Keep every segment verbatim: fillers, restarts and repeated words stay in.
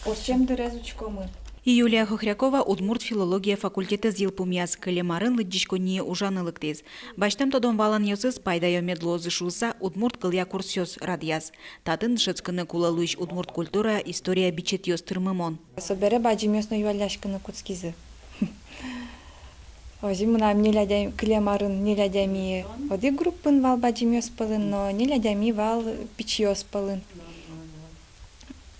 Ортчем дырез учкомы. Юлия Хохрякова удмурт филология факультетэз йылпумъяз, кылем арын лыдӟиськонние ужаны лыктӥз. Басьтэм тодон-валанъёсыз пайдаё мед луозы шуыса, удмурт кылъя курсъёс радъяз. Татын дышетскыны кулэ луись удмурт культурая, история бичетъёс тырмымон. Собере бадӟымъёс но юалляськыны кутскизы. Озьы мынам ньыль адями, кылем арын ньыль адями одӥг группаын вал бадӟымъёс пӧлын, но ньыль адями вал пичиос пӧлын.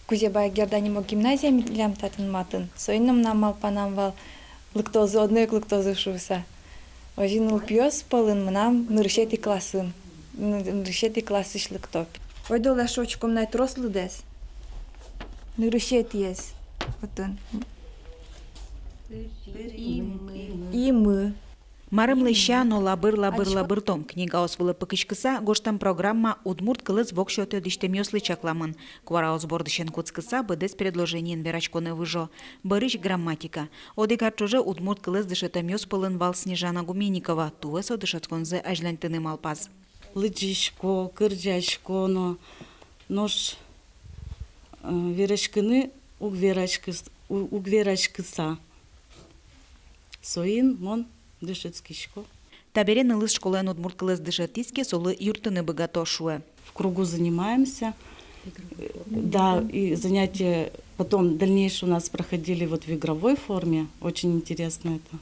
Кузебай Герда нимо гимназия милям татын матын. Соин но мынам малпанам вал, лыктозы, одно ик лыктозы шуыса. Озьы нылпиос пӧлын мынам нырысетӥ классын. Ны-, нырысетӥ классысь лыкто. Ойдолэ шуиськом на трос лыдэз. Нырысетӥез. Отын. Имы. Марым лэся но лабыр, лабыр, лабыртом. Книгаос вылэ пыкиськыса гожтэм программа удмурт кылэз воксё тодӥсьтэмъёслы чакламын. Куараос бордысен кутскыса быдэс предложениен вераськоны выжо. Бӧрысь грамматика. Одӥг ар ӵоже удмурт кылэз дышетэмъёс пӧлын вал Снежана Гуменникова, туэ со дышетсконзэ азьланьтыны малпаз. Лыдӟисько, кырӟасько но, нош, э, вераськыны уг вераськыс-, у-, уг вераськыса. Соин мон дышетскисько. Табере нылыз школаын удмурт кылэз дышетӥз ке, солы юрттыны быгато, шуэ. В кругу занимаемся. Да, и занятия потом дальнейшие у нас проходили вот в игровой форме. Очень интересно это.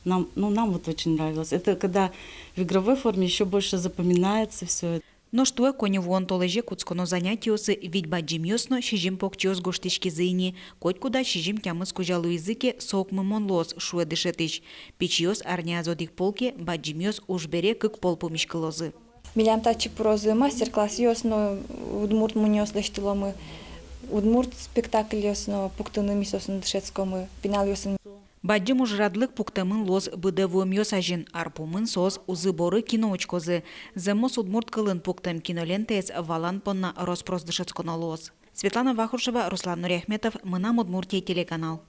Нам, ну, нам вот очень нравилось. Это когда в игровой форме ещё больше запоминается всё это. Нош туэ коньывуон толэзе кутсконо занятиосы вить бадӟымъёс но сизьым покчиос гожтӥськизы ини. Котькудаз сизьым-тямыс кузя луизы ке, со окмымон луоз, шуэ дышетӥсь. Пичиос арняяз одӥг пол ке, бадӟымъёс уж бере кык пол пумиськылозы. Милям татчы пырозы мастер-классъёс но, удмурт мунёос лэсьтыломы, удмурт спектакльёс но пуктыны ми соосын дышетскомы, пиналъёсын. Бадӟым ужрадлык пуктэмын луоз быдэ вуэмъёс азьын, ар пумын соос узы-боры кино учкозы. Зэмос удмурт кылын пуктэм кинолентаез валан понна рос-прос дышетсконо луоз. Светлана Вахрушева, Руслан Нуриахметов, «Мынам Удмуртие» телеканал.